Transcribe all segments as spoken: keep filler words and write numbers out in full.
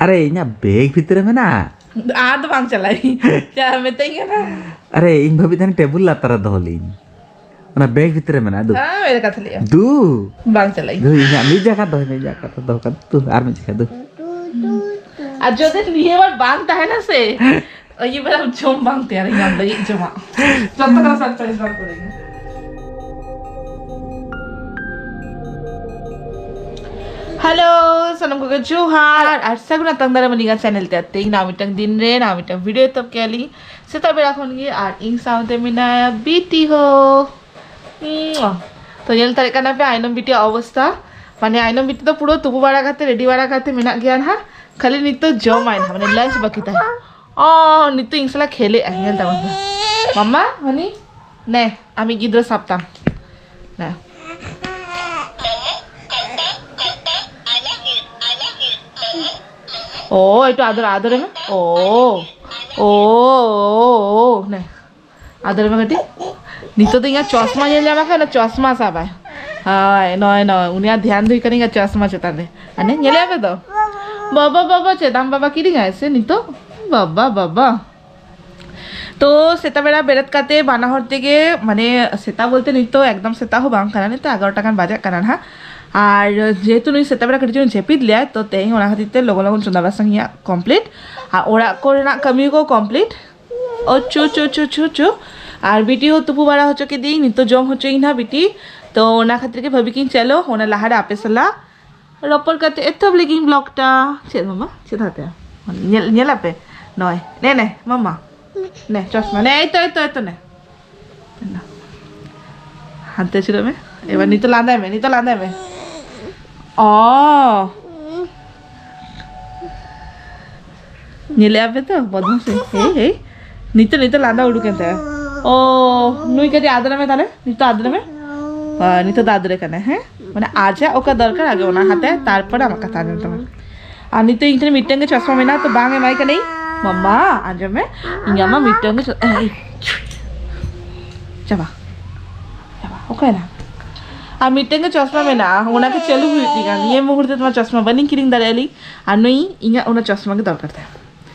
ᱟᱨᱮ, ᱤᱧᱟᱹᱜ ᱵᱮᱜᱽ ᱵᱷᱤᱛᱨᱤ ᱨᱮ ᱢᱮᱱᱟᱜᱼᱟ᱾ ᱟᱫᱚ ᱵᱟᱝ ᱪᱟᱞᱟᱜ ᱤᱧ᱾ ᱪᱟ ᱢᱮᱛᱟᱹᱧ ᱠᱟᱱᱟ᱾ ᱟᱨᱮ, ᱤᱧ ᱵᱷᱟᱵᱤ ᱛᱟᱦᱮᱱ ᱴᱮᱵᱩᱞ ᱞᱟᱛᱟᱨ ᱨᱮ ᱫᱚᱦᱚ ᱞᱤᱧ᱾ ᱚᱱᱟ ᱵᱮᱜᱽ ᱵᱷᱤᱛᱨᱤ ᱨᱮ ᱢᱮᱱᱟᱜᱼᱟ, ᱫᱩ᱾ ᱦᱮᱸ, ᱵᱮᱨᱮᱫ ᱠᱟᱛᱮ ᱞᱟᱹᱭᱟ᱾ ᱫᱩ᱾ ᱵᱟᱝ ᱪᱟᱞᱟᱜ ᱤᱧ᱾ ᱫᱩ, ᱤᱧᱟᱹᱜ ᱢᱤᱫ ᱡᱟᱭᱜᱟ ᱫᱚᱦᱚᱭ ᱢᱮ, ᱢᱤᱫ ᱡᱟᱭᱜᱟ ᱫᱚᱦᱚ ᱠᱟᱜ ᱫᱩ, ᱟᱨ ᱢᱤᱫ ᱡᱟᱭᱜᱟ, ᱫᱩ᱾ ᱟᱨ ᱡᱩᱫᱤ ᱱᱤᱭᱟᱹ ᱵᱟᱨ ᱵᱟᱝ ᱛᱟᱦᱮᱱᱟ ᱥᱮ, ᱟᱹᱭᱩᱵ ᱵᱮᱲᱟ ᱡᱚᱢ ᱵᱟᱝ ᱛᱮᱭᱟᱨᱤᱧ ᱟᱢ ᱞᱟᱹᱜᱤᱫ ᱡᱚᱢᱟᱜ᱾ ᱡᱚᱛᱚ ᱠᱷᱚᱱ surprise ᱵᱟᱝ ᱠᱚᱨᱮᱧᱟ᱾ ᱦᱮᱞᱳ, ᱥᱟᱱᱟᱢ ᱠᱚᱜᱮ ᱡᱚᱦᱟᱨ ᱟᱨ ᱥᱟᱹᱜᱩᱱ ᱟᱛᱟᱝ ᱫᱟᱨᱟᱢ ᱟᱹᱞᱤᱧᱟᱜ ᱪᱮᱱᱮᱞ ᱛᱮ᱾ ᱛᱮᱦᱮᱧ ᱱᱟᱣᱟ ᱢᱤᱫᱴᱟᱝ ᱫᱤᱱ ᱨᱮ ᱱᱟᱣᱟ ᱢᱤᱫᱴᱟᱝ ᱵᱷᱤᱰᱤᱭᱳ ᱮᱛᱚᱦᱚᱵ ᱠᱮᱜᱼᱟ ᱞᱤᱧ᱾ ᱥᱮᱛᱟᱜ ᱵᱮᱲᱟ ᱠᱷᱚᱱ ᱜᱮ ᱟᱨ ᱤᱧ ᱥᱟᱶᱛᱮ ᱢᱮᱱᱟᱭᱟ ᱵᱤᱴᱤ ᱦᱚᱸ᱾ ᱢᱩᱟ᱾ ᱛᱚ, ᱧᱮᱞ ᱫᱟᱲᱮᱭᱟᱜ ᱠᱟᱱᱟ ᱯᱮ ᱟᱭᱱᱚᱢ ᱵᱤᱴᱤᱭᱟᱜ ᱚᱵᱚᱥᱛᱟ᱾ ᱢᱟᱱᱮ, ᱟᱭᱱᱚᱢ ᱵᱤᱴᱤ ᱫᱚ ᱯᱩᱨᱟᱹ ᱛᱩᱯᱩ ᱵᱟᱲᱟ ᱠᱟᱛᱮ, ᱨᱮᱰᱤ ᱵᱟᱲᱟ ᱠᱟᱛᱮ ᱢᱮᱱᱟᱜ ᱜᱮᱭᱟ ᱱᱟᱦᱟᱜ, ᱠᱷᱟᱹᱞᱤ ᱱᱤᱛᱚᱜ ᱡᱚᱢᱟᱭ ᱱᱟᱦᱟᱜ, ᱢᱟᱱᱮ, ᱞᱟᱧᱪ ᱵᱟᱹᱠᱤ ᱛᱟᱦᱮᱸ᱾ ᱚ, ᱱᱤᱛᱚᱜ ᱤᱧ ᱥᱟᱞᱟᱜ ᱠᱷᱮᱞᱮᱜᱼᱟᱭ, ᱧᱮᱞ ᱛᱟᱵᱚᱱ ᱯᱮ᱾ ᱢᱟᱢᱟ, ᱦᱟᱹᱱᱤ, ᱱᱮ, ᱟᱢᱤᱡ ᱜᱤᱫᱽᱨᱟᱹ ᱥᱟᱵ ᱛᱟᱢ᱾ ᱱᱮ᱾ ᱳ, ᱮᱠᱴᱩ ᱟᱫᱚᱨ, ᱟᱫᱚᱨᱮ ᱢᱮ᱾ ᱳ, ᱳ, ᱳ, ᱳ, ᱱᱮ᱾ ᱟᱫᱚ ᱞᱟᱹᱭ ᱢᱮ ᱠᱟᱹᱴᱤᱡ, ᱱᱤᱛᱚᱜ ᱫᱚ ᱤᱧᱟᱹᱜ ᱪᱚᱥᱢᱟ ᱧᱮᱞ ᱧᱟᱢ ᱠᱷᱟᱱ, ᱚᱱᱟ ᱪᱚᱥᱢᱟ ᱥᱟᱵᱟᱭ᱾ ᱦᱳᱭ, ᱱᱚᱜᱼᱚᱭ, ᱱᱚᱜᱼᱚᱭ, ᱩᱱᱤᱭᱟᱜ ᱫᱷᱮᱭᱟᱱ ᱫᱚ ᱦᱩᱭᱩᱜ ᱠᱟᱱᱟ ᱤᱧᱟᱹᱜ ᱪᱚᱥᱢᱟ ᱪᱮᱛᱟᱱ ᱨᱮ᱾ ᱟᱨ ᱱᱮ, ᱧᱮᱞᱮᱫ ᱯᱮ ᱛᱚ? ᱵᱟᱵᱟ, ᱵᱟᱵᱟ, ᱪᱮᱫ ᱟᱢ ᱵᱟᱵᱟ ᱠᱤᱨᱤᱧᱟᱭ ᱥᱮ ᱱᱤᱛᱚᱜ? ᱵᱟᱵᱟ, ᱵᱟᱵᱟ᱾ ᱛᱚ, ᱥᱮᱛᱟᱜ ᱵᱮᱲᱟ ᱵᱮᱨᱮᱫ ᱠᱟᱛᱮ ᱵᱟᱱᱟ ᱦᱚᱲ ᱛᱮᱜᱮ, ᱢᱟᱱᱮ, ᱥᱮᱛᱟᱜ ᱵᱚᱞᱛᱮ ᱱᱤᱛᱚᱜ ᱮᱠᱫᱚᱢ ᱥᱮᱛᱟᱜ ᱦᱚᱸ ᱵᱟᱝ ᱠᱟᱱᱟ, ᱱᱤᱛᱚᱜ ᱮᱜᱟᱨᱚᱴᱟ ᱜᱟᱱ ᱵᱟᱡᱟᱜ ᱠᱟᱱᱟ ᱱᱟᱦᱟᱜ᱾ ᱟᱨ ᱡᱮᱦᱮᱛᱩ ᱱᱩᱭ ᱥᱮᱛᱟᱜ ᱵᱮᱲᱟ ᱠᱟᱹᱴᱤᱡ ᱪᱩᱞᱩᱝ ᱡᱟᱹᱯᱤᱫ ᱞᱮᱭᱟᱭ, ᱛᱚ ᱛᱮᱦᱮᱧ ᱚᱱᱟ ᱠᱷᱟᱹᱛᱤᱨ ᱛᱮ ᱞᱚᱜᱚᱱ ᱞᱚᱜᱚᱱ ᱪᱚᱸᱫᱟ ᱵᱟᱥᱟᱝ ᱤᱧᱟᱹᱜ complete᱾ ᱟᱨ ᱚᱲᱟᱜ ᱠᱚᱨᱮᱱᱟᱜ ᱠᱟᱹᱢᱤ ᱠᱚ complete᱾ ᱳ ᱪᱩ, ᱪᱩ, ᱪᱩ, ᱪᱩ, ᱪᱩ᱾ ᱟᱨ ᱵᱤᱴᱤ ᱦᱚᱸ ᱛᱩᱯᱩ ᱵᱟᱲᱟ ᱦᱚᱪᱚ ᱠᱤᱫᱤᱧ, ᱱᱤᱛᱚᱜ ᱡᱚᱢ ᱦᱚᱪᱚᱭᱤᱧ ᱱᱟᱦᱟᱜ ᱵᱤᱴᱤ᱾ ᱛᱚ ᱚᱱᱟ ᱠᱷᱟᱹᱛᱤᱨ ᱜᱮ ᱵᱷᱟᱹᱵᱤ ᱠᱤᱧ ᱪᱚᱞᱚ ᱚᱱᱟ ᱞᱟᱦᱟᱨᱮ ᱟᱯᱮ ᱥᱟᱞᱟᱜ ᱨᱚᱯᱚᱲ ᱠᱟᱛᱮ ᱮᱛᱚᱦᱚᱵ ᱞᱮᱜᱤᱧ vlog ᱴᱟ᱾ ᱪᱮᱫ ᱢᱟᱢᱟ? ᱪᱮᱫ ᱦᱟᱛᱟᱭᱟ? ᱧᱮᱞ, ᱧᱮᱞ ᱟᱯᱮ? ᱱᱚᱜᱼᱚᱭ, ᱱᱮ, ᱱᱮ, ᱢᱟᱢᱟ᱾ ᱱᱮ, ᱪᱚᱥᱢᱟ᱾ ᱱᱮ, ᱮᱭ ᱛᱚ, ᱮᱭ ᱛᱚ, ᱮᱭ ᱛᱚ, ᱱᱮ᱾ ᱦᱟᱱᱛᱮ ᱟᱹᱪᱩᱨᱚᱜ ᱢᱮ᱾ ᱮᱵᱟᱨ ᱱᱤᱛᱚᱜ ᱞᱟᱸᱫᱟᱭ ᱢᱮ, ᱱᱤᱛᱚᱜ ᱞᱟᱸᱫᱟᱭ ᱢᱮ᱾ ᱚ᱾ ᱧᱮᱞᱮᱜᱼᱟ ᱯᱮ ᱛᱚ, ᱵᱚᱫᱢᱟᱥᱤ᱾ ᱦᱮᱭ, ᱦᱮᱭ᱾ ᱱᱤᱛᱚᱜ, ᱱᱤᱛᱚᱜ ᱞᱟᱸᱫᱟ ᱩᱰᱩᱠᱮᱱ ᱛᱟᱭᱟ᱾ ᱚ, ᱱᱩᱭ ᱠᱟᱹᱴᱤᱡ ᱟᱫᱨᱮ ᱢᱮ ᱛᱟᱦᱞᱮ᱾ ᱱᱤᱛᱚᱜ ᱟᱫᱨᱮ ᱢᱮ᱾ ᱦᱳᱭ, ᱱᱤᱛᱚᱜ ᱫᱚ ᱟᱫᱨᱮ ᱠᱟᱱᱟᱭ, ᱦᱮᱸ? ᱢᱟᱱᱮ, ᱟᱡᱟᱜ ᱚᱠᱟ ᱫᱚᱨᱠᱟᱨ, ᱟᱜᱮ ᱚᱱᱟ ᱦᱟᱛᱟᱭ, ᱛᱟᱨᱯᱚᱨᱮ ᱟᱢᱟᱜ ᱠᱟᱛᱷᱟ ᱟᱸᱡᱚᱢ ᱛᱟᱢᱟ᱾ ᱟᱨ ᱱᱤᱛᱚᱜ ᱤᱧ ᱴᱷᱮᱱ ᱢᱤᱫᱴᱟᱝ ᱜᱮ ᱪᱚᱥᱢᱟ ᱢᱮᱱᱟᱜᱼᱟ, ᱛᱚ ᱵᱟᱝ ᱮᱢᱟᱭ ᱠᱟᱹᱱᱟᱹᱧ᱾ ᱢᱟᱢᱟ, ᱟᱸᱡᱚᱢ ᱢᱮ, ᱤᱧᱟᱜ ᱢᱟ ᱢᱤᱫᱴᱟᱝ ᱜᱮ ᱪᱚ-, ᱮᱭ, ᱪᱟᱵᱟ᱾ ᱪᱟᱵᱟ, ᱚᱠᱟᱭᱮᱱᱟ? ᱟᱨ ᱢᱤᱫᱴᱮᱱ ᱜᱮ ᱪᱚᱥᱢᱟ ᱢᱮᱱᱟᱜᱼᱟ, ᱚᱱᱟ ᱜᱮ ᱪᱟᱹᱞᱩ ᱦᱩᱭᱩᱜ ᱛᱤᱧᱟ᱾ ᱱᱤᱭᱟᱹ ᱢᱩᱦᱩᱨᱛᱮ ᱛᱚᱢᱟ ᱪᱚᱥᱢᱟ ᱵᱟᱹᱞᱤᱧ ᱠᱤᱨᱤᱧ ᱫᱟᱲᱮᱭᱟᱜᱼᱟ ᱞᱤᱧ, ᱟᱨ ᱱᱩᱭ ᱤᱧᱟᱹᱜ ᱚᱱᱟ ᱪᱚᱥᱢᱟ ᱜᱮ ᱫᱚᱨᱠᱟᱨ ᱛᱟᱭ᱾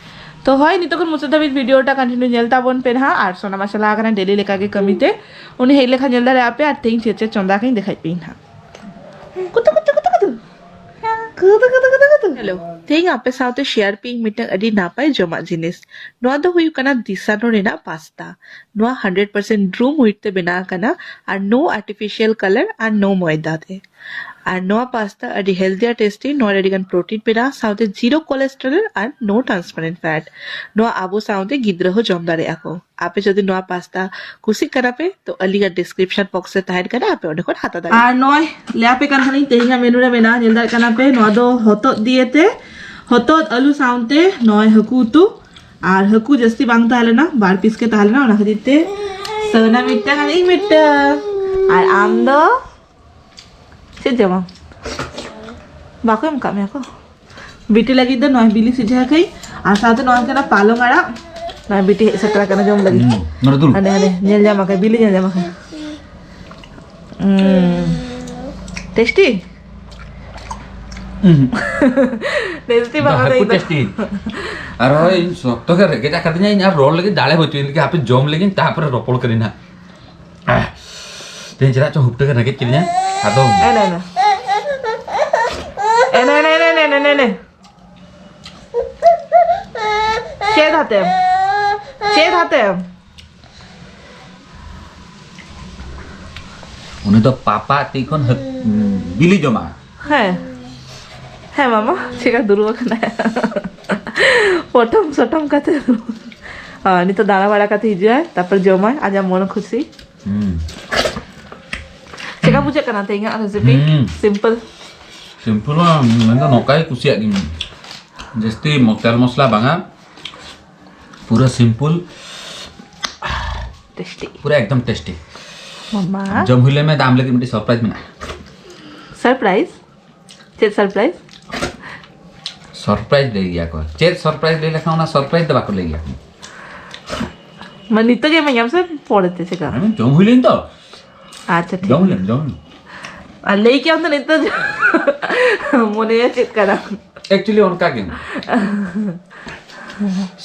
ᱛᱚ ᱦᱳᱭ, ᱱᱤᱛᱚᱜ ᱠᱷᱚᱱ ᱢᱩᱪᱟᱹᱫ ᱫᱷᱟᱹᱵᱤᱡ ᱵᱷᱤᱰᱤᱭᱳᱴᱟ ᱠᱚᱱᱴᱤᱱᱤᱭᱩ ᱧᱮᱞ ᱛᱟᱵᱚᱱ ᱯᱮ ᱱᱟᱦᱟᱜ᱾ ᱟᱨ ᱥᱚᱱᱟᱢᱟ ᱪᱟᱞᱟᱣ ᱟᱠᱟᱱᱟ ᱰᱮᱞᱤ ᱞᱮᱠᱟᱜᱮ ᱠᱟᱹᱢᱤᱛᱮ, ᱩᱱᱤ ᱦᱮᱡ ᱞᱮᱠᱷᱟᱱ ᱧᱮᱞ ᱫᱟᱲᱮᱭᱟᱜᱼᱟ ᱯᱮ᱾ ᱟᱨ ᱛᱮᱦᱮᱧ ᱪᱮᱫ ᱪᱮᱫ ᱪᱚᱸᱫᱟ ᱠᱟᱹᱧ ᱫᱮᱠᱷᱟᱭ ᱯᱮ ᱱᱟᱦᱟᱜ᱾ ᱠᱩᱛᱩ, ᱠᱩᱛᱩ, ᱠᱩᱛᱩ, ᱠᱩᱛᱩ᱾ ᱠᱩᱛᱩ, ᱠᱩᱛᱩ, ᱠᱩᱛᱩ, ᱠᱩᱛᱩ᱾ ᱦᱮᱞᱳ, ᱛᱮᱦᱮᱧ ᱟᱯᱮ ᱥᱟᱶᱛᱮ ᱥᱮᱭᱟᱨ ᱯᱮ ᱤᱧ ᱢᱤᱫᱴᱟᱝ ᱟᱹᱰᱤ ᱱᱟᱯᱟᱭ ᱡᱚᱢᱟᱜ ᱡᱤᱱᱤᱥ᱾ ᱱᱚᱣᱟ ᱫᱚ ᱦᱩᱭᱩᱜ ᱠᱟᱱᱟ ᱫᱤᱥᱟᱱᱳ ᱨᱮᱱᱟᱜ ᱯᱟᱥᱛᱟ᱾ ᱱᱚᱣᱟ ᱦᱟᱱᱰᱨᱮᱰ ᱯᱟᱨᱥᱮᱱᱴ ᱰᱨᱩᱢ ᱦᱩᱭᱤᱴ ᱛᱮ ᱵᱮᱱᱟᱣ ᱟᱠᱟᱱᱟ ᱟᱨ no artificial color ᱟᱨ no ᱢᱚᱭᱫᱟ ᱛᱮ᱾ ᱟᱨ ᱱᱚᱣᱟ ᱯᱟᱥᱛᱟ ᱟᱹᱰᱤ healthy ᱟᱨ tasty, ᱱᱚᱣᱟ ᱨᱮ ᱟᱹᱰᱤ ᱜᱟᱱ protein ᱢᱮᱱᱟᱜᱼᱟ, ᱥᱟᱶᱛᱮ zero cholesterol ᱟᱨ no transparent fat᱾ ᱱᱚᱣᱟ ᱟᱵᱚ ᱥᱟᱶᱛᱮ ᱜᱤᱫᱽᱨᱟᱹ ᱦᱚᱸ ᱡᱚᱢ ᱫᱟᱲᱮᱭᱟᱜᱼᱟ ᱠᱚ᱾ ᱟᱯᱮ ᱡᱩᱫᱤ ᱱᱚᱣᱟ ᱯᱟᱥᱛᱟ ᱠᱩᱥᱤᱜ ᱠᱟᱱᱟ ᱯᱮ, ᱛᱚ ᱟᱹᱞᱤᱧᱟᱜ description box ᱨᱮ ᱛᱟᱦᱮᱱ ᱠᱟᱱᱟ, ᱟᱯᱮ ᱚᱸᱰᱮ ᱠᱷᱚᱱ ᱦᱟᱛᱟᱣ ᱫᱟᱲᱮᱭᱟᱜᱼᱟ᱾ ᱟᱨ ᱱᱚᱜᱼᱚᱭ ᱞᱟᱹᱭ ᱟᱯᱮ ᱠᱟᱱ ᱛᱟᱦᱮᱱᱟᱹᱧ, ᱛᱮᱦᱮᱧᱟᱜ ᱢᱮᱱᱩ ᱨᱮ ᱢᱮᱱᱟᱜᱼᱟ, ᱧᱮᱞ ᱫᱟᱲᱮᱭᱟᱜ ᱠᱟᱱᱟ ᱯᱮ, ᱱᱚᱣᱟ ᱫᱚ ᱦᱚᱛᱚᱫ ᱫᱤᱭᱮ ᱛᱮ, ᱦᱚᱛᱚᱫ ᱟᱹᱞᱩ ᱥᱟᱶᱛᱮ ᱱᱚᱜᱼᱚᱭ ᱦᱟᱹᱠᱩ ᱩᱛᱩ᱾ ᱟᱨ ᱦᱟᱹᱠᱩ ᱡᱟᱹᱥᱛᱤ ᱵᱟᱝ ᱛᱟᱦᱮᱸ ᱞᱮᱱᱟ, ᱵᱟᱨ ᱯᱤᱥ ᱜᱮ ᱛᱟᱦᱮᱸ ᱞᱮᱱᱟ, ᱚᱱᱟ ᱠᱷᱟᱹᱛᱤᱨ ᱛᱮ ᱥᱟᱹᱣᱱᱟ ᱢᱤᱫᱴᱟᱝ ᱟᱨ ᱤᱧ ᱢᱤᱫᱴᱟᱝ᱾ ᱟᱨ ᱟᱢ ᱫᱚ ᱪᱮᱫ ᱡᱚᱢᱟᱢ? ᱵᱟᱠᱚ ᱮᱢ ᱠᱟᱜ ᱢᱮᱭᱟ ᱠᱚ? ᱵᱤᱴᱤ ᱞᱟᱹᱜᱤᱫ ᱫᱚ ᱱᱚᱜᱼᱚᱭ ᱵᱤᱞᱤ ᱥᱤᱡᱷᱟᱹ ᱠᱟᱹᱧ, ᱟᱨ ᱥᱟᱶᱛᱮ ᱱᱚᱣᱟ ᱠᱟᱱᱟ ᱯᱟᱞᱚᱝ ᱟᱲᱟᱜ᱾ ᱱᱚᱜᱼᱚᱭ ᱵᱤᱴᱤ ᱦᱮᱡ ᱥᱮᱴᱮᱨ ᱟᱠᱟᱱᱟ ᱡᱚᱢ ᱞᱟᱹᱜᱤᱫ᱾ ᱦᱩᱸ, ᱱᱚᱰᱮ ᱫᱩᱲᱩᱵ᱾ ᱦᱟᱸᱰᱮ, ᱦᱟᱸᱰᱮ, ᱧᱮᱞ ᱧᱟᱢ ᱟᱠᱟᱫ, ᱵᱤᱞᱤ ᱧᱮᱞ ᱧᱟᱢ ᱟᱠᱟᱫ᱾ ᱦᱩᱸ᱾ ᱴᱮᱥᱴᱤ? ᱦᱩᱸ᱾ ᱴᱮᱥᱴᱤ ᱫᱚ ᱵᱟᱝ ᱦᱟᱹᱠᱩ ᱫᱚ ᱴᱮᱥᱴᱤ᱾ ᱟᱨ ᱦᱳᱭ, ᱤᱧ ᱥᱚᱠᱛᱚ ᱜᱮ ᱨᱮᱸᱜᱮᱡ ᱟᱠᱟᱫᱤᱧᱟ, ᱤᱧ ᱟᱨ ᱨᱚᱲ ᱞᱟᱹᱜᱤᱫ ᱫᱟᱲᱮ ᱵᱟᱹᱪᱩᱜ ᱤᱧ ᱞᱟᱹᱜᱤᱫ, ᱦᱟᱯᱮ ᱡᱚᱢ ᱞᱟᱹᱜᱤᱫ, ᱛᱟᱨᱯᱚᱨᱮ ᱨᱚᱯᱚᱲ ᱠᱟᱹᱱᱟᱹᱧ ᱦᱟᱸᱜ᱾ ᱟᱦ, ᱛᱮᱦᱮᱧ ᱪᱮᱫᱟᱜ ᱪᱚ ᱦᱩᱯᱴᱟᱹ ᱜᱮ ᱨᱮᱸᱜᱮᱡ ᱠᱤᱫᱤᱧᱟ᱾ ᱟᱫᱚ ᱮᱱᱮ, ᱮᱱᱮ᱾ ᱮᱱᱮ, ᱮᱱᱮ, ᱮᱱᱮ, ᱮᱱᱮ, ᱮᱱᱮ, ᱮᱱᱮ᱾ ᱪᱮᱫ ᱦᱟᱛᱮᱢ? ᱪᱮᱫ ᱦᱟᱛᱮᱢ? ᱩᱱᱤ ᱫᱚ ᱯᱟᱯᱟ ᱛᱤ ᱠᱷᱚᱱ ᱦᱟᱹᱠ-, ᱵᱤᱞᱤ ᱡᱚᱢᱟ᱾ ᱦᱮᱸ᱾ ᱦᱮᱸ, ᱢᱟᱢᱟ, ᱪᱮᱫᱠᱟ ᱫᱩᱲᱩᱵ ᱟᱠᱟᱱᱟᱭ᱾ ᱯᱚᱴᱚᱢ ᱥᱚᱴᱚᱢ ᱠᱟᱛᱮ ᱫᱩᱲᱩᱵ᱾ ᱦᱳᱭ, ᱱᱤᱛᱚᱜ ᱫᱟᱬᱟ ᱵᱟᱲᱟ ᱠᱟᱛᱮ ᱦᱤᱡᱩᱜᱼᱟᱭ, ᱛᱟᱨᱯᱚᱨ ᱡᱚᱢᱟᱭ, ᱟᱡᱟᱜ ᱢᱚᱱ ᱠᱷᱩᱥᱤ᱾ ᱦᱩᱸ᱾ ᱪᱮᱫᱠᱟ ᱵᱩᱡᱷᱟᱹᱜ ᱠᱟᱱᱟ ᱛᱮᱦᱮᱧᱟᱜ ᱨᱮᱥᱤᱯᱤ? ᱦᱩᱸ᱾ ᱥᱤᱢᱯᱚᱞ᱾ ᱥᱤᱢᱯᱚᱞ ᱢᱟ, ᱢᱮᱱᱫᱚ ᱱᱚᱝᱠᱟ ᱜᱮ ᱠᱩᱥᱤᱭᱟᱜ ᱜᱤᱧ᱾ ᱡᱟᱹᱥᱛᱤ ᱢᱚ-, ᱛᱮᱞ ᱢᱚᱥᱞᱟ ᱵᱟᱝᱟ, ᱯᱩᱨᱟᱹ ᱥᱤᱢᱯᱚᱞ᱾ ᱴᱮᱥᱴᱤ᱾ ᱯᱩᱨᱟᱹ ᱮᱠᱫᱚᱢ ᱴᱮᱥᱴᱤ᱾ ᱢᱟᱢᱟ᱾ ᱡᱚᱢ ᱦᱩᱭ ᱞᱮᱱ ᱢᱮ, ᱟᱢ ᱞᱟᱹᱜᱤᱫ ᱢᱤᱫᱴᱤᱡ ᱥᱟᱨᱯᱨᱟᱭᱤᱡᱽ ᱢᱮᱱᱟᱜᱼᱟ᱾ ᱥᱟᱨᱯᱨᱟᱭᱤᱡᱽ? ᱪᱮᱫ ᱥᱟᱨᱯᱨᱟᱭᱤᱡᱽ? ᱥᱟᱨᱯᱨᱟᱭᱤᱡᱽ ᱞᱟᱹᱭ ᱜᱮᱭᱟ ᱠᱚ᱾ ᱪᱮᱫ ᱥᱟᱨᱯᱨᱟᱭᱤᱡᱽ ᱞᱟᱹᱭ ᱞᱮᱠᱷᱟᱱ ᱚᱱᱟ ᱥᱟᱨᱯᱨᱟᱭᱤᱡᱽ ᱫᱚ ᱵᱟᱠᱚ ᱞᱟᱹᱭ ᱜᱮᱭᱟ ᱠᱚ᱾ ᱢᱟ ᱱᱤᱛᱚᱜ ᱜᱮ ᱮᱢᱟᱹᱧᱟᱢ ᱥᱮ ᱯᱚᱨᱮᱛᱮ ᱪᱮᱠᱟ? ᱦᱮᱸ, ᱡᱚᱢ ᱦᱩᱭ ᱞᱮᱱ ᱛᱚ᱾ ᱟᱪᱪᱷᱟ, ᱴᱷᱤᱠ᱾ ᱡᱚᱢ ᱞᱮᱢ, ᱡᱚᱢ ᱞᱮᱢ᱾ ᱟᱨ ᱞᱟᱹᱭ ᱠᱮᱭᱟᱢ ᱛᱚ ᱱᱤᱛᱚᱜ ᱢᱚᱱᱮᱭᱟ ᱪᱮᱫ ᱠᱟᱱᱟ᱾ ᱮᱠᱪᱩᱭᱮᱞᱤ ᱚᱱᱠᱟ ᱜᱮ᱾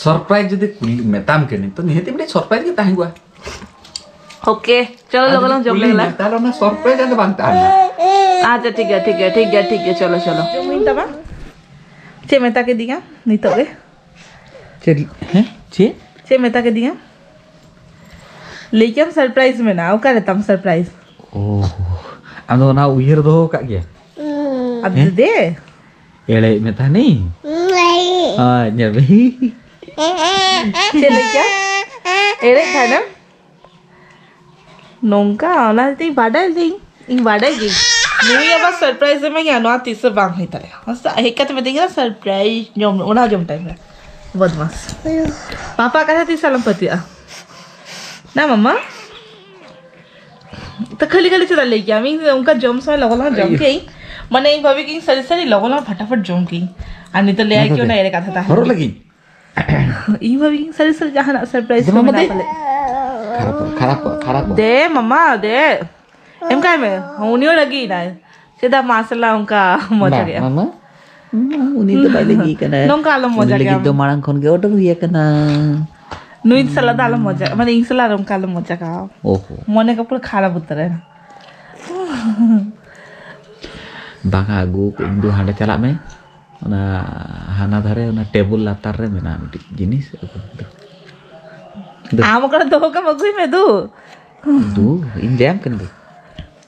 ᱥᱚᱨᱯᱨᱟᱭᱤᱡᱽ ᱡᱩᱫᱤ ᱠᱩᱞᱤ ᱢᱮᱛᱟᱢ ᱠᱟᱹᱱᱟᱹᱧ ᱛᱚ ᱱᱤᱦᱟᱹᱛ ᱢᱤᱫᱴᱮᱡ ᱥᱚᱨᱯᱨᱟᱭᱤᱡᱽ ᱜᱮ ᱛᱟᱦᱮᱸ ᱠᱚᱜᱼᱟ᱾ ᱳᱠᱮ, ᱪᱚᱞᱚ ᱟᱨ ᱞᱚᱜᱚᱱ ᱡᱩᱫᱤ ᱞᱚᱜᱚᱱ ᱡᱚᱢ ᱠᱩᱞᱤ ᱞᱮᱜᱮ ᱞᱟᱝ᱾ ᱢᱮ, ᱛᱟᱦᱞᱮ ᱚᱱᱟ ᱥᱚᱨᱯᱨᱟᱭᱤᱡᱽ ᱟᱫᱚ ᱵᱟᱝ ᱛᱟᱦᱮᱱᱟ᱾ ᱟᱪᱪᱷᱟ, ᱴᱷᱤᱠ ᱜᱮᱭᱟ, ᱴᱷᱤᱠ ᱜᱮᱭᱟ, ᱴᱷᱤᱠ ᱜᱮᱭᱟ, ᱴᱷᱤᱠ ᱜᱮᱭᱟ, ᱪᱚᱞᱚ, ᱪᱚᱞᱚ᱾ ᱡᱚᱢ ᱦᱩᱭ ᱛᱟᱢᱟ? ᱪᱮᱫ ᱢᱮᱛᱟ ᱠᱮᱫᱤᱧᱟ ᱱᱤᱛᱚᱜ ᱜᱮ? ᱪᱮᱫ? ᱦᱮᱸ? ᱪᱮᱫ? ᱪᱮᱫ ᱢᱮᱛᱟ ᱠᱮᱫᱤᱧᱟ? ᱞᱟᱹᱭ ᱠᱮᱭᱟᱢ ᱥᱟᱨᱯᱨᱟᱭᱤᱡᱽ ᱢᱮᱱᱟᱜᱼᱟ, ᱚᱠᱟᱨᱮ ᱛᱟᱢ ᱥᱟᱨᱯᱨᱟᱭᱤᱡᱽ? ᱳ, ᱟᱢ ᱫᱚ ᱚᱱᱟ ᱩᱭᱦᱟᱹᱨ ᱫᱚᱦᱚ ᱟᱠᱟᱫ ᱜᱮᱭᱟ? ᱟᱫᱚ ᱦᱮᱸ? ᱫᱮ᱾ ᱮᱲᱮᱭᱮᱫ ᱢᱮ ᱛᱟᱦᱮᱱᱤᱧ? ᱟᱨ ᱧᱮᱞ ᱢᱮ᱾ ᱪᱮᱫ ᱞᱟᱹᱭ ᱠᱮᱭᱟ? ᱮᱲᱮᱭᱮᱫ ᱛᱟᱦᱮᱱᱮᱢ? ᱱᱚᱝᱠᱟ, ᱚᱱᱟ ᱛᱮᱧ ᱵᱟᱰᱟᱭ ᱞᱤᱧ, ᱤᱧ ᱵᱟᱰᱟᱭ ᱜᱤᱧ᱾ ᱱᱩᱭ ᱟᱵᱟᱨ ᱥᱟᱨᱯᱨᱟᱭᱤᱡᱽ ᱮᱢᱟᱹᱧᱟ, ᱱᱚᱣᱟ ᱛᱤᱥ ᱦᱚᱸ ᱵᱟᱝ ᱦᱩᱭ ᱫᱟᱲᱮᱭᱟᱜᱼᱟ᱾ ᱦᱮᱡ ᱠᱟᱛᱮ ᱢᱤᱛᱟᱹᱧ ᱠᱟᱱᱟ ᱥᱟᱨᱯᱨᱟᱭᱤᱡᱽ ᱡᱚᱢ, ᱚᱱᱟ ᱡᱚᱢ ᱴᱟᱭᱤᱢ ᱨᱮ᱾ ᱵᱚᱫᱢᱟᱥ᱾ ᱯᱟᱯᱟ ᱠᱟᱛᱷᱟ ᱛᱤᱥ ᱟᱞᱚᱢ ᱯᱟᱹᱛᱭᱟᱹᱜᱼᱟ᱾ ᱱᱟ ᱢᱟᱢᱟ? ᱛᱚ ᱠᱷᱟᱹᱞᱤ ᱠᱷᱟᱹᱞᱤ ᱪᱮᱫᱟᱜ ᱞᱟᱹᱭ ᱠᱮᱭᱟ? ᱤᱧ ᱚᱱᱠᱟ ᱡᱚᱢ ᱥᱚᱢᱚᱭ ᱞᱚᱜᱚᱱ ᱞᱚᱜᱚᱱ ᱡᱚᱢ ᱤᱭᱟᱹ᱾ ᱠᱮᱭᱟᱹᱧ᱾ ᱢᱟᱱᱮ ᱤᱧ ᱵᱷᱟᱵᱤ ᱠᱤᱧ ᱥᱟᱹᱨᱤ ᱥᱟᱹᱨᱤ ᱞᱚᱜᱚᱱ ᱞᱚᱜᱚᱱ ᱯᱷᱟᱴᱟᱯᱷᱟᱴ ᱡᱚᱢ ᱠᱮᱭᱟᱹᱧ᱾ ᱟᱨ ᱱᱤᱛᱚᱜ ᱞᱟᱹᱭᱟᱭ ᱚᱱᱟ ᱠᱤ ᱠᱚᱫᱚ ᱚᱱᱟ ᱮᱲᱮ ᱠᱟᱛᱷᱟ ᱛᱟᱦᱮᱸ ᱦᱚᱨᱚᱜ ᱠᱟᱱᱟ᱾ ᱞᱟᱹᱜᱤᱫ? ᱤᱧ ᱵᱷᱟᱵᱤ ᱠᱤᱧ ᱥᱟᱹᱨᱤ ᱥᱟᱹᱨᱤ ᱡᱟᱦᱟᱱᱟᱜ ᱥᱟᱨᱯᱨᱟᱭᱤᱡᱽ ᱡᱮ ᱠᱚ ᱢᱟᱢᱟ ᱢᱮᱱᱟᱜᱼᱟ ᱫᱮ᱾ ᱯᱟᱞᱮ᱾ ᱠᱷᱟᱨᱟᱯᱚᱜ, ᱠᱷᱟᱨᱟᱯᱚᱜ, ᱠᱷᱟᱨᱟᱯᱚᱜ᱾ ᱫᱮ ᱢᱟᱢᱟ, ᱫᱮ᱾ ᱮᱢ ᱠᱟᱭ ᱢᱮ᱾ ᱩᱱᱤ ᱦᱚᱸ ᱨᱟᱹᱜᱤᱭᱮᱱᱟᱭ᱾ ᱪᱮᱫᱟᱜ ᱢᱟᱥᱮ ᱞᱟ ᱚᱱᱠᱟ ᱢᱚᱡᱟ ᱵᱟᱝ, ᱜᱮᱭᱟ? ᱢᱟᱢᱟ᱾ ᱩᱱᱤ ᱫᱚ ᱵᱟᱭ ᱞᱟᱹᱜᱤᱫ ᱠᱟᱱᱟ᱾ ᱱᱚᱝᱠᱟ ᱟᱞᱚᱢ ᱩᱱᱤ ᱢᱚᱡᱟ ᱜᱮᱭᱟ᱾ ᱞᱟᱹᱜᱤᱫ ᱫᱚ ᱢᱟᱲᱟᱝ ᱠᱷᱚᱱ ᱜᱮ ᱚᱰᱟᱨ ᱦᱩᱭ ᱟᱠᱟᱱᱟ᱾ ᱱᱩᱭ ᱥᱟᱞᱟᱜ ᱫᱚ ᱟᱞᱚᱢ ᱢᱚᱡᱟ, ᱢᱟᱱᱮ ᱤᱧ ᱥᱟᱞᱟᱜ ᱟᱨ ᱚᱱᱠᱟ ᱟᱞᱚᱢ ᱢᱚᱡᱟ ᱠᱟᱜᱼᱟ᱾ ᱳᱦᱳ᱾ ᱢᱚᱱᱮ ᱠᱚ ᱯᱩᱨᱟᱹ ᱠᱷᱟᱨᱟᱯ ᱩᱛᱟᱹᱨ ᱮᱱᱟ᱾ ᱵᱟᱝᱟ, ᱟᱹᱜᱩ ᱠᱟᱜ ᱤᱧ ᱫᱩ, ᱦᱟᱸᱰᱮ ᱪᱟᱞᱟᱜ ᱢᱮ᱾ ᱚᱱᱟ ᱦᱟᱱᱟ ᱫᱷᱟᱨᱮ ᱚᱱᱟ ᱴᱮᱵᱩᱞ ᱞᱟᱛᱟᱨ ᱨᱮ ᱢᱮᱱᱟᱜᱼᱟ ᱢᱤᱫᱴᱤᱡ ᱡᱤᱱᱤᱥ, ᱟᱹᱜᱩ ᱠᱟᱜ ᱫᱩ᱾ ᱫᱩ᱾ ᱟᱢ ᱚᱠᱟᱨᱮ ᱫᱚᱦᱚ ᱠᱟᱢ ᱟᱹᱜᱩᱭ ᱢᱮ ᱫᱩ᱾ ᱫᱩ, ᱤᱧ ᱞᱟᱹᱭᱟᱢ ᱠᱟᱱ ᱫᱩ᱾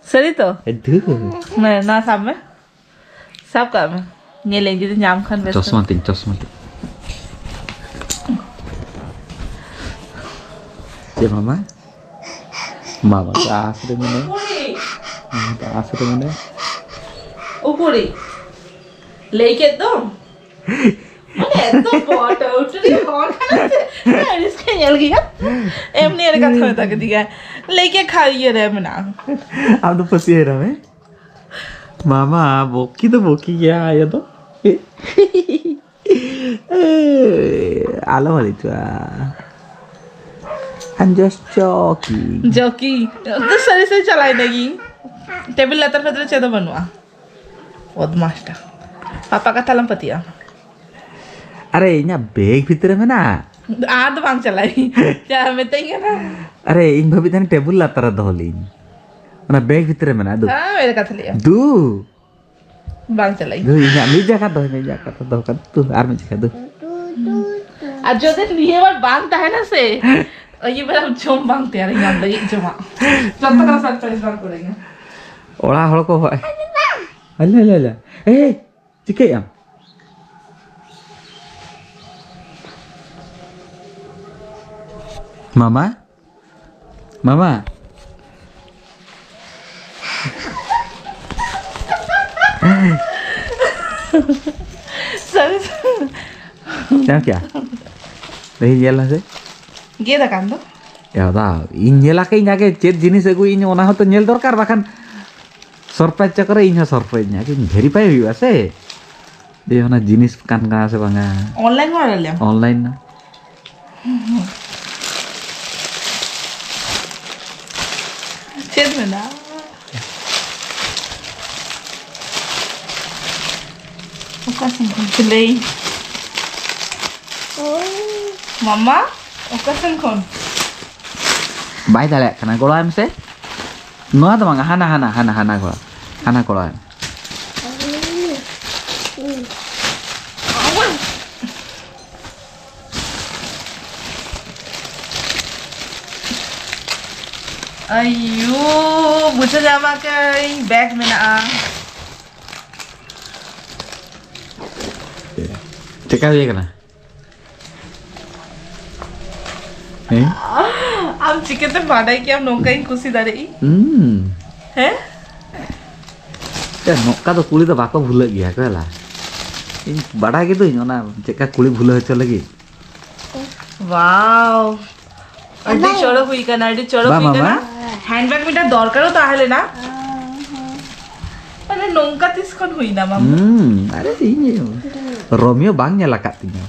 ᱥᱟᱹᱨᱤ ᱛᱚ? ᱮ ᱫᱩ᱾ ᱢᱮ, ᱱᱚᱣᱟ ᱥᱟᱵ ᱢᱮ᱾ ᱥᱟᱵ ᱠᱟᱜ ᱢᱮ᱾ ᱧᱮᱞᱟᱹᱧ ᱡᱩᱫᱤ ᱧᱟᱢ ᱠᱷᱟᱱ ᱵᱮᱥ ᱪᱚᱥᱢᱟ ᱠᱚ᱾ ᱛᱤᱧ, ᱪᱚᱥᱢᱟ ᱛᱤᱧ᱾ ᱪᱮᱫ ᱢᱟᱢᱟ? ᱢᱟᱢᱟ ᱫᱚ ᱟᱸᱥ ᱨᱮ ᱢᱮᱱᱟᱭᱟ᱾ ᱩᱠᱩᱨᱤᱡ? ᱢᱟᱢᱟ ᱫᱚ ᱟᱸᱥ ᱨᱮ ᱢᱮᱱᱟᱭᱟ᱾ ᱩᱠᱩᱨᱤᱡ? ᱞᱟᱹᱭ ᱠᱮᱫ ᱫᱚᱢ? ᱢᱟᱱᱮ ᱮᱛᱚ ᱵᱚ-, ᱴᱟᱹᱣᱴᱟᱹᱨᱤ ᱦᱚᱲ ᱠᱟᱱᱟ ᱥᱮ? ᱟᱹᱲᱤᱥ ᱜᱮ ᱧᱮᱞ ᱜᱮᱭᱟ᱾ ᱮᱢᱱᱤ ᱨᱮ ᱠᱟᱛᱷᱟ ᱢᱮᱛᱟ ᱠᱮᱫᱮᱭᱟ᱾ ᱞᱟᱹᱭ ᱠᱮᱫ ᱠᱷᱟᱡ ᱤᱭᱟᱹ ᱨᱮ ᱢᱮᱱᱟᱜᱼᱟ᱾ ᱟᱢ ᱫᱚ ᱯᱷᱟᱹᱥᱤ ᱦᱮᱨᱟᱢ, ᱦᱮᱸ? ᱢᱟᱢᱟ, ᱵᱚᱠᱤ ᱫᱚ ᱵᱚᱠᱤ ᱜᱮᱭᱟ ᱟᱭᱳ ᱫᱚ᱾ ᱟᱞᱚᱢ ᱟᱹᱲᱤᱥᱚᱜᱼᱟ᱾ I'm just joking. ᱡᱚᱠᱤ᱾ ᱛᱚ ᱥᱟᱹᱨᱤ ᱥᱟᱹᱨᱤ ᱪᱟᱞᱟᱣ ᱮᱱᱟ ᱜᱤᱧ᱾ ᱴᱮᱵᱤᱞ ᱞᱟᱛᱟᱨ ᱯᱷᱟᱛᱟᱨ ᱨᱮ ᱪᱮᱫ ᱦᱚᱸ ᱵᱟᱹᱱᱩᱜᱼᱟ᱾ ᱵᱚᱫᱢᱟᱥᱴᱟ᱾ ᱯᱟᱯᱟ ᱠᱟᱛᱷᱟ ᱞᱟᱝ ᱯᱟᱹᱛᱭᱟᱹᱜᱼᱟ᱾ ᱟᱨᱮ, ᱤᱧᱟᱹᱜ ᱵᱮᱜᱽ ᱵᱷᱤᱛᱨᱤ ᱨᱮ ᱢᱮᱱᱟᱜᱼᱟ᱾ ᱟᱨ ᱫᱚ ᱵᱟᱝ ᱪᱟᱞᱟᱜᱼᱟᱹᱧ᱾ ᱡᱟ ᱢᱮᱛᱟᱹᱧ ᱠᱟᱱᱟ᱾ ᱟᱨᱮ, ᱤᱧ ᱵᱷᱟᱵᱤ ᱛᱟᱦᱮᱱ ᱴᱮᱵᱩᱞ ᱞᱟᱛᱟᱨ ᱨᱮ ᱫᱚᱦᱚ ᱞᱤᱧ᱾ ᱚᱱᱟ ᱵᱮᱜᱽ ᱵᱷᱤᱛᱨᱤ ᱨᱮ ᱢᱮᱱᱟᱜᱼᱟ᱾ ᱫᱩ᱾ ᱦᱮᱸ, ᱢᱮᱱ ᱠᱟᱛᱷᱟ ᱞᱟᱹᱭᱟ᱾ ᱫᱩ᱾ ᱵᱟᱝ ᱪᱟᱞᱟᱜᱼᱟᱹᱧ᱾ ᱫᱩ, ᱤᱧᱟᱹᱜ ᱢᱤᱫ ᱡᱟᱭᱜᱟ ᱫᱚᱦᱚᱭ ᱢᱮ, ᱤᱧᱟᱹᱜ ᱠᱟᱛᱷᱟ ᱫᱚᱦᱚ ᱠᱟᱱ᱾ ᱫᱩ, ᱟᱨ ᱢᱤᱫ ᱡᱟᱭᱜᱟ, ᱫᱩ᱾ ᱟᱨ ᱡᱩᱫᱤ ᱱᱤᱭᱟᱹ ᱵᱟᱨ ᱵᱟᱝ ᱛᱟᱦᱮᱱᱟ ᱥᱮ, ᱟᱹᱭᱩᱵ ᱵᱮᱲᱟ ᱡᱚᱢ ᱵᱟᱝ ᱛᱮᱭᱟᱨᱤᱧ ᱧᱟᱢ ᱞᱟᱹᱜᱤᱫ ᱡᱚᱢᱟᱜ᱾ ᱡᱚᱛᱚ ᱠᱷᱚᱱ surprise ᱵᱟᱝ ᱠᱚᱨᱮᱧᱟ᱾ ᱚᱲᱟᱜ ᱦᱚᱲ ᱠᱚ ᱦᱚ-, ᱟᱞᱮ, ᱟᱞᱮ, ᱟᱞᱮ᱾ ᱮᱭ! ᱪᱤᱠᱟᱹᱭᱮᱫ ᱟᱢ? ᱢᱟᱢᱟ? ᱢᱟᱢᱟ? ᱥᱟᱹᱨᱤ ᱥᱟᱹᱨᱤ᱾ ᱧᱟᱢ ᱠᱮᱜᱼᱟ? ᱫᱮᱠᱷᱤ ᱧᱮᱞ ᱢᱮᱥᱮ᱾ ᱜᱮᱫ ᱟᱠᱟᱱ ᱫᱚ᱾ ᱭᱟ ᱫᱟ, ᱤᱧ ᱧᱮᱞ ᱟᱠᱟᱫᱟᱹᱧ ᱟᱜᱮ ᱪᱮᱫ ᱡᱤᱱᱤᱥ ᱟᱹᱜᱩᱭᱤᱧ, ᱚᱱᱟ ᱦᱚᱸᱛᱚ ᱧᱮᱞ ᱫᱚᱨᱠᱟᱨ, ᱵᱟᱠᱷᱟᱱ surprise ᱪᱚᱠᱚᱨ ᱨᱮ ᱤᱧ ᱦᱚᱸ surprise ᱤᱧ ᱟᱜᱮ verify ᱦᱩᱭᱩᱜᱼᱟ ᱥᱮ᱾ ᱡᱮ ᱚᱱᱟ ᱡᱤᱱᱤᱥ ᱠᱟᱱ ᱠᱟᱱᱟ ᱥᱮ ᱵᱟᱝᱟ᱾ Online ᱚᱰᱟᱨ ᱞᱮᱢ? Online ᱱᱟ᱾ ᱪᱮᱫ ᱢᱮᱱᱟᱜᱼᱟ? ᱚᱠᱟ ᱥᱮᱱ ᱠᱷᱚᱱ ᱠᱷᱟᱹᱞᱟᱹᱭ? ᱢᱟᱢᱟ, ᱚᱠᱟ ᱥᱮᱱ ᱠᱷᱚᱱ? ᱵᱟᱭ ᱫᱟᱲᱮᱭᱟᱜ ᱠᱟᱱᱟ, ᱜᱚᱲᱚᱣᱟᱭ ᱢᱮᱥᱮ᱾ ᱱᱚᱣᱟ ᱫᱚ ᱵᱟᱝᱟ, ᱦᱟᱱᱟ, ᱦᱟᱱᱟ, ᱦᱟᱱᱟ, ᱦᱟᱱᱟ ᱜᱚᱲᱚ, ᱦᱟᱱᱟ ᱜᱚᱲᱚᱣᱟᱭ ᱢᱮ᱾ ᱟᱭᱳ, ᱵᱩᱡᱷᱟᱹᱣ ᱧᱟᱢ ᱟᱠᱟᱫᱟᱹᱧ, ᱵᱮᱜᱽ ᱢᱮᱱᱟᱜᱼᱟ᱾ ᱪᱮᱠᱟ ᱦᱩᱭ ᱟᱠᱟᱱᱟ? ᱦᱮᱸ? ᱟᱢ ᱪᱤᱠᱟᱹᱛᱮᱢ ᱵᱟᱰᱟᱭ ᱠᱮᱭᱟᱢ ᱱᱚᱝᱠᱟᱧ ᱠᱩᱥᱤ ᱫᱟᱲᱮᱭᱟᱜᱼᱟ? ᱦᱩᱸ᱾ ᱦᱮᱸ? ᱮ, ᱱᱚᱝᱠᱟ ᱫᱚ ᱠᱩᱲᱤ ᱫᱚ ᱵᱟᱠᱚ ᱵᱷᱩᱞᱟᱹᱜ ᱜᱮᱭᱟ ᱠᱚ, ᱦᱮᱞᱟ᱾ ᱤᱧ ᱵᱟᱰᱟᱭ ᱜᱮᱫᱚᱧ ᱚᱱᱟ ᱪᱮᱫᱠᱟ ᱠᱩᱲᱤ ᱵᱷᱩᱞᱟᱹᱣ ᱦᱚᱪᱚ ᱞᱟᱹᱜᱤᱫ᱾ ᱣᱟᱣ, ᱟᱹᱰᱤ ᱪᱚᱨᱚᱠ ᱦᱩᱭ ᱠᱟᱱᱟ, ᱟᱹᱰᱤ ᱪᱚᱨᱚᱠ ᱵᱟᱝ, ᱦᱩᱭ ᱵᱟᱝ, ᱠᱟᱱᱟ᱾ ᱵᱟᱝ᱾ Handbag ᱢᱤᱫᱴᱟᱝ ᱫᱚᱨᱠᱟᱨ ᱦᱚᱸ ᱛᱟᱦᱮᱸ ᱞᱮᱱᱟ᱾ ᱢᱟᱱᱮ ᱱᱚᱝᱠᱟ ᱛᱤᱥ ᱠᱷᱚᱱ ᱦᱩᱭᱱᱟ, ᱢᱟᱢᱟ? ᱦᱩᱸ, ᱟᱨᱮ ᱤᱧ ᱨᱳᱢᱤᱭᱳ ᱵᱟᱝ ᱧᱮᱞ ᱟᱠᱟᱫ ᱛᱤᱧᱟᱹ᱾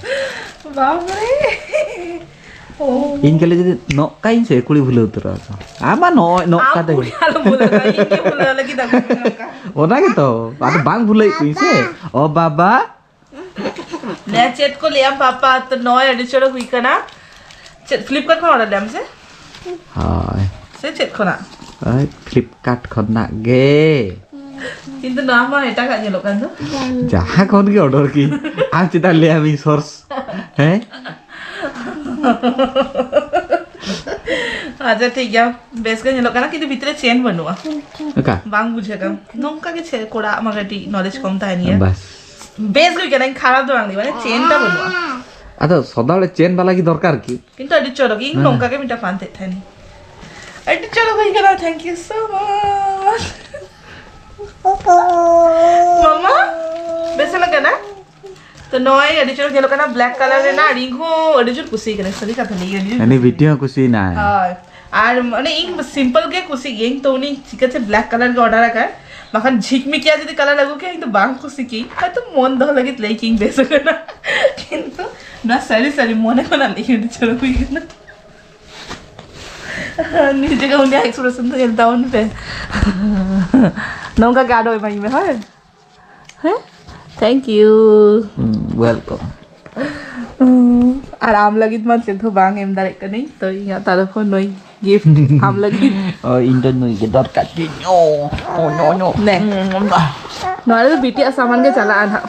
ᱵᱟᱵᱨᱮ᱾ ᱤᱧ ᱠᱷᱟᱹᱞᱤ ᱡᱩᱫᱤ ᱱᱚᱜᱠᱟᱭᱟᱹᱧ ᱥᱮ, ᱠᱩᱲᱤ ᱵᱷᱩᱞᱟᱹᱣ ᱩᱛᱟᱹᱨᱚᱜᱼᱟ ᱠᱚ᱾ ᱟᱢ ᱢᱟ ᱱᱚᱜᱼᱚᱭ ᱱᱚᱜᱠᱟ ᱟᱢ ᱛᱮᱜᱮ᱾ ᱠᱩᱲᱤ ᱟᱞᱚᱢ ᱵᱩᱞᱟᱹᱣ ᱠᱚᱣᱟ, ᱤᱧ ᱜᱮ ᱵᱩᱞᱟᱹᱣ ᱞᱟᱹᱜᱤᱫ ᱟᱹᱜᱩ ᱢᱮ ᱱᱚᱝᱠᱟ᱾ ᱚᱱᱟ ᱜᱮᱛᱚ, ᱟᱫᱚ ᱵᱟᱝ ᱵᱷᱩᱞᱟᱹᱣᱮᱫ ᱠᱚᱣᱟᱧ ᱥᱮ᱾ ᱚ ᱵᱟᱵᱟ᱾ ᱞᱮ ᱪᱮᱫ ᱠᱚ ᱞᱟᱹᱭᱟᱢ ᱯᱟᱯᱟ, ᱛᱚ ᱱᱚᱜᱼᱚᱭ ᱟᱹᱰᱤ ᱪᱚᱨᱚᱠ ᱦᱩᱭ ᱠᱟᱱᱟ᱾ ᱪᱮᱫ Flipkart ᱠᱷᱚᱱ ᱚᱰᱟᱨ ᱞᱮᱫᱟᱢ ᱥᱮ? ᱦᱳᱭ᱾ ᱥᱮ ᱪᱮᱫ ᱠᱷᱚᱱᱟᱜ? ᱦᱳᱭ, Flipkart ᱠᱷᱚᱱᱟᱜ ᱜᱮ᱾ ᱠᱤᱱᱛᱩ ᱱᱚᱣᱟ ᱢᱟ ᱮᱴᱟᱜᱟᱜ ᱧᱮᱞᱚᱜ ᱠᱟᱱ ᱫᱚ᱾ ᱡᱟᱦᱟᱸ ᱠᱷᱚᱱ ᱜᱮ ᱚᱰᱟᱨ ᱠᱤ, ᱟᱢ ᱪᱮᱫᱟᱜ ᱞᱟᱹᱭᱟᱢᱤᱧ ᱥᱳᱨᱥ? ᱦᱮᱸ? ᱟᱪᱪᱷᱟ, ᱴᱷᱤᱠ ᱜᱮᱭᱟ, ᱵᱮᱥ ᱜᱮ ᱧᱮᱞᱚᱜ ᱠᱟᱱᱟ, ᱠᱤᱱᱛᱩ ᱵᱷᱤᱛᱨᱮ ᱪᱮᱱ ᱵᱟᱹᱱᱩᱜᱼᱟ᱾ ᱚᱠᱟ? ᱵᱟᱝ ᱵᱩᱡᱷᱟᱹᱜ ᱠᱟᱱᱟ᱾ ᱱᱚᱝᱠᱟ ᱜᱮ ᱪᱮ-, ᱠᱚᱲᱟ ᱟᱜ ᱢᱟ ᱠᱟᱹᱴᱤᱡ ᱱᱚᱞᱮᱡᱽ ᱠᱚᱢ ᱛᱟᱦᱮᱱ ᱜᱮᱭᱟ᱾ ᱵᱟᱥ᱾ ᱵᱮᱥ ᱜᱮ ᱦᱩᱭ ᱠᱟᱱᱟ, ᱤᱧ ᱠᱷᱟᱨᱟᱯ ᱫᱚ ᱵᱟᱝ ᱞᱟᱹᱭ, ᱢᱟᱱᱮ ᱪᱮᱱ ᱴᱟ ᱵᱟᱹᱱᱩᱜᱼᱟ᱾ ᱟᱫᱚ ᱥᱚᱫᱟ ᱦᱚᱲ ᱪᱮᱱ ᱵᱟᱞᱟ ᱜᱮ ᱫᱚᱨᱠᱟᱨ ᱠᱤ? ᱠᱤᱱᱛᱩ ᱟᱹᱰᱤ ᱪᱚᱨᱚᱠ, ᱤᱧ ᱦᱮᱸ᱾ ᱱᱚᱝᱠᱟ ᱜᱮ ᱢᱤᱫᱴᱟᱝ ᱯᱟᱱᱛᱮ ᱛᱟᱦᱮᱱ᱾ ᱟᱹᱰᱤ ᱪᱚᱨᱚᱠ ᱦᱩᱭ ᱠᱟᱱᱟ, thank you so much᱾ ᱢᱟᱢᱟ, ᱵᱮᱥ ᱧᱮᱞᱚᱜ ᱠᱟᱱᱟ? ᱛᱚ ᱱᱚᱜᱼᱚᱭ ᱟᱹᱰᱤ ᱪᱚᱨᱚᱠ ᱧᱮᱞᱚᱜ ᱠᱟᱱᱟ black colour ᱨᱮᱱᱟᱜ, ᱟᱨ ᱤᱧ ᱦᱚᱸ ᱟᱹᱰᱤ ᱡᱳᱨ ᱠᱩᱥᱤ ᱠᱟᱱᱟ, ᱥᱟᱹᱨᱤ ᱠᱟᱛᱷᱟ ᱞᱟᱹᱭ ᱟᱹᱰᱤ ᱡᱳᱨ ᱦᱟᱹᱱᱤ ᱠᱩᱥᱤ ᱵᱤᱴᱤ ᱠᱟᱱᱟ᱾ ᱦᱚᱸ ᱠᱩᱥᱤᱭᱮᱱᱟᱭ᱾ ᱦᱳᱭ, ᱟᱨ ᱢᱟᱱᱮ ᱤᱧ simple ᱜᱮ ᱠᱩᱥᱤ ᱜᱤᱭᱟᱹᱧ, ᱛᱚ ᱩᱱᱤ ᱪᱤᱠᱟᱹᱛᱮ black colour ᱜᱮ order ᱟᱠᱟᱫ, ᱵᱟᱠᱷᱟᱱ ᱡᱷᱤᱠᱢᱤᱠᱤᱭᱟ ᱡᱩᱫᱤ colour ᱟᱹᱜᱩ ᱠᱮᱭᱟ, ᱤᱧ ᱫᱚ ᱵᱟᱝ ᱠᱩᱥᱤ ᱠᱮᱭᱟᱹᱧ, ᱦᱚᱭᱛᱚ ᱢᱚᱱ ᱫᱚᱦᱚ ᱞᱟᱹᱜᱤᱫ ᱞᱟᱹᱭ ᱠᱮᱭᱟᱹᱧ ᱵᱮᱥ ᱠᱟᱱᱟ, ᱠᱤᱱᱛᱩ ᱱᱚᱣᱟ ᱥᱟᱹᱨᱤ ᱥᱟᱹᱨᱤ ᱢᱚᱱᱮ ᱠᱷᱚᱱᱟᱜ ᱞᱟᱹᱭ ᱟᱹᱰᱤ ᱪᱚᱨᱚᱠ ᱦᱩᱭ ᱠᱟᱱᱟ᱾ ᱱᱤᱡᱮ ᱜᱮ ᱩᱱᱤᱭᱟᱜ expression ᱫᱚ ᱧᱮᱞ ᱛᱟᱵᱚᱱ ᱯᱮ᱾ ᱱᱚᱝᱠᱟ ᱜᱮ ᱟᱨᱚ ᱮᱢᱟᱹᱧ ᱢᱮ, ᱦᱳᱭ? ᱦᱮᱸ? Thank you᱾ ᱦᱩᱸ, welcome᱾ ᱦᱩᱸ, ᱟᱨ ᱟᱢ ᱞᱟᱹᱜᱤᱫ ᱢᱟ ᱪᱮᱫ ᱦᱚᱸ ᱵᱟᱝ ᱮᱢ ᱫᱟᱲᱮᱭᱟᱜ ᱠᱟᱹᱱᱟᱹᱧ, ᱛᱚ ᱤᱧᱟᱹᱜ ᱛᱚᱨᱚᱯ ᱠᱷᱚᱱ ᱱᱩᱭ gift ᱟᱢ ᱞᱟᱹᱜᱤᱫ᱾ ᱚ, ᱤᱧ ᱫᱚ ᱱᱩᱭ ᱜᱮ ᱫᱚᱨᱠᱟᱨ ᱛᱤᱧ᱾ ᱚ, ᱚ, ᱱᱚ, ᱱᱚ᱾ ᱱᱮ᱾ ᱦᱩᱸ, ᱱᱚ᱾ ᱱᱚᱣᱟ ᱨᱮᱫᱚ ᱵᱤᱴᱤᱭᱟᱜ ᱥᱟᱢᱟᱱ ᱜᱮ ᱪᱟᱞᱟᱜᱼᱟ ᱱᱟᱦᱟᱜ᱾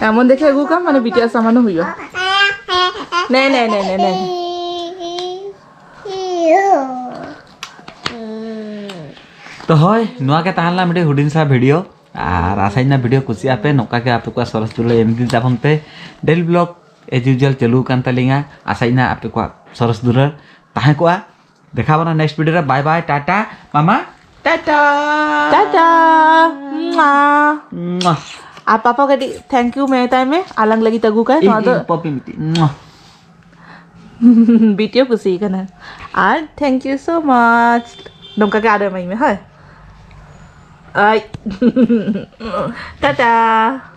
ᱮᱢᱚᱱ ᱫᱮᱠᱷᱮ ᱟᱹᱜᱩ ᱠᱟᱢ, ᱢᱟᱱᱮ ᱵᱤᱴᱤᱭᱟᱜ ᱥᱟᱢᱟᱱ ᱦᱚᱸ ᱦᱩᱭᱩᱜᱼᱟ᱾ ᱱᱮ, ᱱᱮ, ᱱᱮ, ᱱᱮ, ᱱᱮ᱾ ᱛᱚ ᱦᱳᱭ, ᱱᱚᱣᱟ ᱜᱮ ᱛᱟᱦᱮᱸ ᱞᱮᱱᱟ ᱢᱤᱫᱴᱤᱡ ᱦᱩᱰᱤᱧ ᱥᱟ video᱾ ᱟᱨ ᱟᱥᱟᱭᱤᱧ ᱱᱟ video ᱠᱩᱥᱤᱭᱟᱜ ᱯᱮ, ᱱᱚᱝᱠᱟ ᱜᱮ ᱟᱯᱮ ᱠᱚᱣᱟᱜ ᱥᱚᱨᱚᱥ ᱫᱩᱞᱟᱹᱲ ᱮᱢ ᱤᱫᱤ ᱛᱟᱵᱚᱱ ᱯᱮ᱾ Daily vlog as usual ᱪᱟᱹᱞᱩ ᱟᱠᱟᱱ ᱛᱟᱹᱞᱤᱧᱟ, ᱟᱥᱟᱭᱤᱧ ᱱᱟ ᱟᱯᱮ ᱠᱚᱣᱟᱜ ᱥᱚᱨᱚᱥ ᱫᱩᱞᱟᱹᱲ ᱛᱟᱦᱮᱸ ᱠᱚᱜᱼᱟ᱾ ᱫᱮᱠᱷᱟ ᱵᱚᱱᱟ next video ᱨᱮ᱾ Bye bye, ᱴᱟᱴᱟ, ᱢᱟᱢᱟ, ᱴᱟᱴᱟ᱾ ᱴᱟᱴᱟ᱾ ᱢᱩᱟ᱾ ᱢᱩᱟ᱾ ᱟᱨ ᱯᱟᱯᱟ ᱠᱟᱹᱴᱤᱡ thank you ᱢᱮᱛᱟᱭ ᱢᱮ, ᱟᱞᱟᱝ ᱞᱟᱹᱜᱤᱫ ᱟᱹᱜᱩ ᱠᱟᱭ ᱤᱧ, ᱱᱚᱣᱟ ᱫᱚ᱾ ᱤᱧ ᱯᱚᱯᱤ ᱢᱤᱫᱴᱤᱡ᱾ ᱢᱩᱟ᱾ ᱵᱤᱴᱤᱭᱳ ᱠᱩᱥᱤ ᱠᱟᱱᱟ᱾ ᱟᱨ thank you so much᱾ ᱱᱚᱝᱠᱟ ᱜᱮ ᱟᱨᱚ ᱮᱢᱟᱹᱧ ᱢᱮ, ᱦᱳᱭ? ᱟᱭ᱾ ᱴᱟᱴᱟ᱾